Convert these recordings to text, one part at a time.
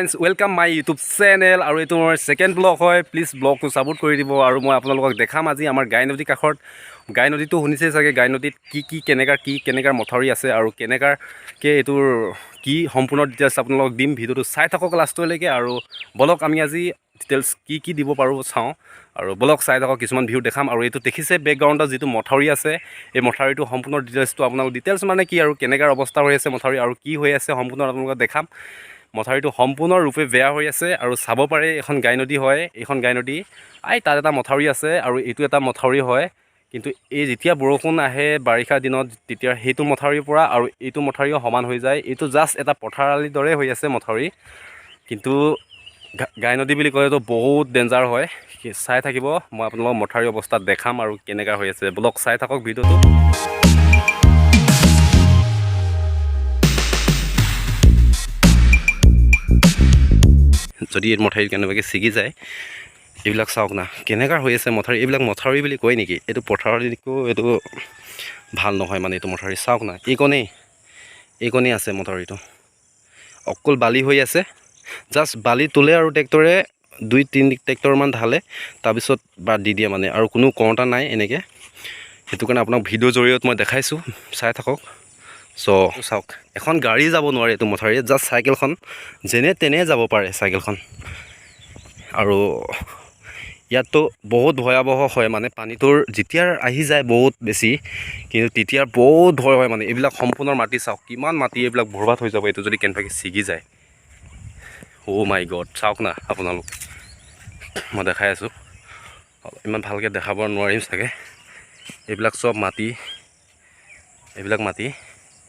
Friends, welcome my YouTube channel. আৰু এইটো মোৰ ছেকেণ্ড ব্লগ হয়। প্লিজ ব্লগটো ছাপোৰ্ট কৰি দিব। আৰু মই আপোনালোকক দেখাম আজি আমাৰ গাই নদীৰ কাষত, গাই নদীটো শুনিছেই চাগে, গাই নদীত কি কি কেনেকুৱা কি কেনেকুৱা মথাউৰি আছে আৰু কেনেকুৱাকৈ এইটোৰ কি সম্পূৰ্ণ ডিটেইলছ আপোনালোকক দিম। ভিডিঅ'টো চাই থাকক লাষ্টলৈকে। আৰু বলক, আমি আজি ডিটেইলছ কি কি দিব পাৰোঁ চাওঁ। আৰু বলক, চাই থাকক, কিছুমান ভিউ দেখাম। আৰু এইটো দেখিছে বেকগ্ৰাউণ্ডত যিটো মথাউৰি আছে, এই মথাউৰিটো সম্পূৰ্ণ ডিটেইলছটো আপোনালোক, ডিটেইলছ মানে কি আৰু কেনেকুৱা অৱস্থা হৈ আছে মথাউৰি আৰু কি হৈ আছে, সম্পূৰ্ণ আপোনালোকক দেখাম। মথাউৰিটো সম্পূৰ্ণৰূপে বেয়া হৈ আছে। আৰু চাব পাৰে, এইখন গাই নদী হয়। এইখন গাই নদী আই তাত এটা মথাউৰি আছে আৰু এইটো এটা মথাউৰি হয়। কিন্তু এই যেতিয়া বৰষুণ আহে বাৰিষা দিনত, তেতিয়া সেইটো মথাউৰিৰ পৰা আৰু এইটো মথাউৰিও সমান হৈ যায়। এইটো জাষ্ট এটা পথাৰ আলিৰ দৰে হৈ আছে মথাউৰি। কিন্তু গাই নদী বুলি ক'লেতো বহুত ডেঞ্জাৰ হয়। চাই থাকিব, মই আপোনালোকক মথাউৰি অৱস্থাত দেখাম আৰু কেনেকুৱা হৈ আছে। বলক, চাই থাকক ভিডিঅ'টো। যদি এই মথাউৰি কেনেবাকৈ ছিগি যায়, এইবিলাক চাওক না, কেনেকুৱা হৈ আছে মথাউৰি। এইবিলাক মথাউৰি বুলি কয় নেকি? এইটো পথাৰলৈকো এইটো ভাল নহয়। মানে এইটো মথাউৰি চাওক না, এইকণেই এইকণেই আছে মথাউৰিটো, অকল বালি হৈ আছে। জাষ্ট বালি তোলে আৰু ট্ৰেক্টৰে দুই তিনি ট্ৰেক্টৰমান ঢালে, তাৰপিছত বাদ দি দিয়ে মানে, আৰু কোনো কৰোঁতা নাই এনেকৈ। সেইটো কাৰণে আপোনাক ভিডিঅ'ৰ জৰিয়তে মই দেখাইছোঁ, চাই থাকক। চ' চাওক, এখন গাড়ী যাব নোৱাৰে এইটো মথাউৰিত। জাষ্ট চাইকেলখন যেনে তেনে যাব পাৰে চাইকেলখন। আৰু ইয়াততো বহুত ভয়াৱহ হয়, মানে পানীটোৰ যেতিয়া আহি যায় বহুত বেছি, কিন্তু তেতিয়া বহুত ভয় হয়। মানে এইবিলাক সম্পূৰ্ণ মাটি চাওক, কিমান মাটি এইবিলাক বৰবাদ হৈ যাব এইটো যদি কেনেবাকৈ ছিগি যায়। অ' মাই গড, চাওক না আপোনালোক, মই দেখাই আছোঁ, ইমান ভালকৈ দেখাব নোৱাৰিম চাগে। এইবিলাক চব মাটি, এইবিলাক মাটি,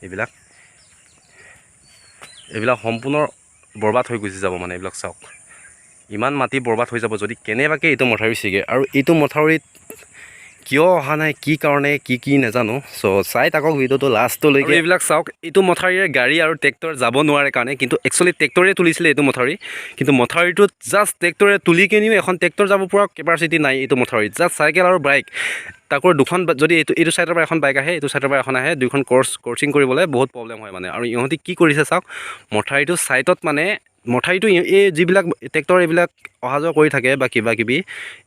এইবিলাক এইবিলাক সম্পূৰ্ণ বৰবাদ হৈ গুচি যাব। মানে এইবিলাক চাওক, ইমান মাটি বৰবাদ হৈ যাব যদি কেনেবাকৈ এইটো মথাউৰি ছিগে। আৰু এইটো মথাউৰিত কিয় অহা নাই, কি কাৰণে, কি কি নাজানো। চ' চাই থাকক ভিডিঅ'টো লাষ্টলৈকে। এইবিলাক চাওক, এইটো মথাউৰিৰে গাড়ী আৰু ট্ৰেক্টৰ যাব নোৱাৰে কাৰণে। কিন্তু একচুৱেলি ট্ৰেক্টৰে তুলিছিলে এইটো মথাউৰি, কিন্তু মথাউৰিটোত জাষ্ট ট্ৰেক্টৰে তুলি কিনিও এখন ট্ৰেক্টৰ যাব পৰা কেপাচিটি নাই এইটো মথাউৰিত। জাষ্ট চাইকেল আৰু বাইক, তাকো দুখন, যদি এইটো এইটো ছাইডৰ পৰা এখন বাইক আহে, এইটো ছাইডৰ পৰা এখন আহে, দুইখন ক্ৰচিং কৰিবলৈ বহুত প্ৰব্লেম হয় মানে। আৰু ইহঁতি কি কৰিছে চাওক, মথাউৰিটো ছাইডত, মানে মথাউৰিটো এই যিবিলাক ট্ৰেক্টৰ এইবিলাক অহা যোৱা কৰি থাকে বা কিবা কিবি,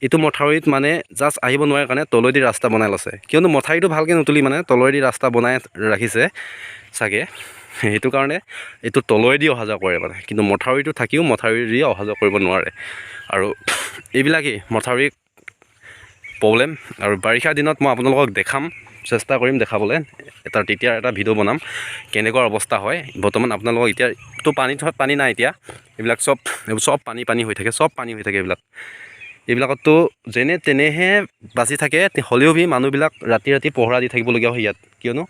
এইটো মথাউৰিত মানে জাষ্ট আহিব নোৱাৰে কাৰণে তলেদি ৰাস্তা বনাই লৈছে। কিয়নো মথাউৰিটো ভালকৈ নুতুলি মানে তলেদি ৰাস্তা বনাই ৰাখিছে চাগে, সেইটো কাৰণে এইটো তলেদি অহা যোৱা কৰে মানে। কিন্তু মথাউৰিটো থাকিও মথাউৰি অহা যোৱা কৰিব নোৱাৰে। আৰু এইবিলাকেই মথাউৰি প্ৰব্লেম। আৰু বাৰিষা দিনত মই আপোনালোকক দেখাম, চেষ্টা কৰিম দেখাবলৈ এটা, তেতিয়া এটা ভিডিঅ' বনাম কেনেকুৱা অৱস্থা হয়। বৰ্তমান আপোনালোকক এতিয়াতো পানী পানী নাই এতিয়া। এইবিলাক চব, এইবোৰ চব পানী পানী হৈ থাকে, চব পানী হৈ থাকে এইবিলাক। এইবিলাকততো যেনে তেনেহে বাচি থাকে, হ'লেও বি মানুহবিলাক ৰাতি ৰাতি পহৰা দি থাকিবলগীয়া হয় ইয়াত, কিয়নো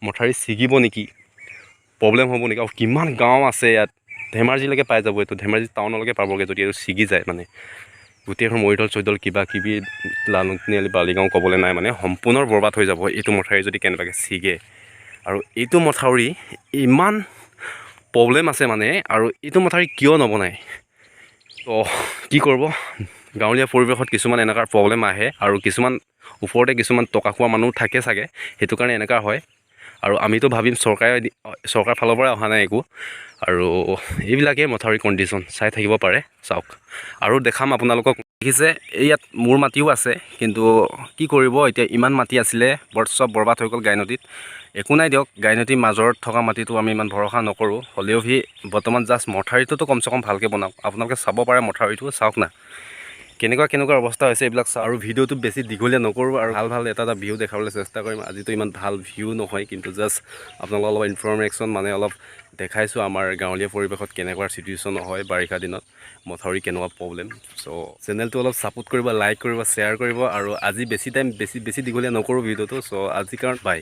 মথাউৰি ছিগিব নেকি, প্ৰব্লেম হ'ব নেকি। আৰু কিমান গাঁও আছে ইয়াত, ধেমাজিলৈকে পাই যাব এইটো, ধেমাজি টাউনলৈকে পাবগৈ যদি এইটো ছিগি যায়। মানে গোটেইখন মৰিধল চৰিধল কিবা কিবি লালুং তিনিআলি বালিগাঁও ক'বলৈ নাই, মানে সম্পূৰ্ণ বৰবাদ হৈ যাব এইটো মথাউৰি যদি কেনেবাকৈ ছিগে। আৰু এইটো মথাউৰি ইমান প্ৰব্লেম আছে মানে, আৰু এইটো মথাউৰি কিয় নবনায়? তো কি কৰিব, গাঁৱলীয়া পৰিৱেশত কিছুমান এনেকুৱা প্ৰব্লেম আহে আৰু কিছুমান ওপৰতে কিছুমান টকা খোৱা মানুহ থাকে চাগে, সেইটো কাৰণে এনেকুৱা হয়। আৰু আমিতো ভাবিম চৰকাৰ ফালৰ পৰাই অহা নাই একো। আৰু এইবিলাকেই মথাউৰি কণ্ডিশ্যন, চাই থাকিব পাৰে। চাওক, আৰু দেখাম আপোনালোকক। দেখিছে, এই ইয়াত মোৰ মাটিও আছে, কিন্তু কি কৰিব এতিয়া, ইমান মাটি আছিলে, বৰ চব বৰবাদ হৈ গ'ল গাই নদীত। একো নাই দিয়ক, গাই নদীৰ মাজত থকা মাটিটো আমি ইমান ভৰসা নকৰোঁ। হ'লেও সি বৰ্তমান জাষ্ট মথাউৰিটোতো কমচে কম ভালকৈ বনাওক। আপোনালোকে চাব পাৰে মথাউৰিটো, চাওক না কেনেকুৱা কেনেকুৱা অৱস্থা হৈছে এইবিলাক চাওঁ। আৰু ভিডিঅ'টো বেছি দীঘলীয়া নকৰোঁ আৰু ভাল ভাল এটা এটা ভিউ দেখাবলৈ চেষ্টা কৰিম। আজিতো ইমান ভাল ভিউ নহয়, কিন্তু জাষ্ট আপোনালোকক অলপ ইনফৰমেশ্যন মানে অলপ দেখাইছোঁ, আমাৰ গাঁৱলীয়া পৰিৱেশত কেনেকুৱা চিটুৱেশ্যন হয় বাৰিষা দিনত, মথাউৰি কেনেকুৱা প্ৰব্লেম। চ' চেনেলটো অলপ ছাপোৰ্ট কৰিব, লাইক কৰিব, শ্বেয়াৰ কৰিব। আৰু আজি বেছি টাইম বেছি বেছি দীঘলীয়া নকৰোঁ ভিডিঅ'টো। চ' আজি কাৰণ বাই।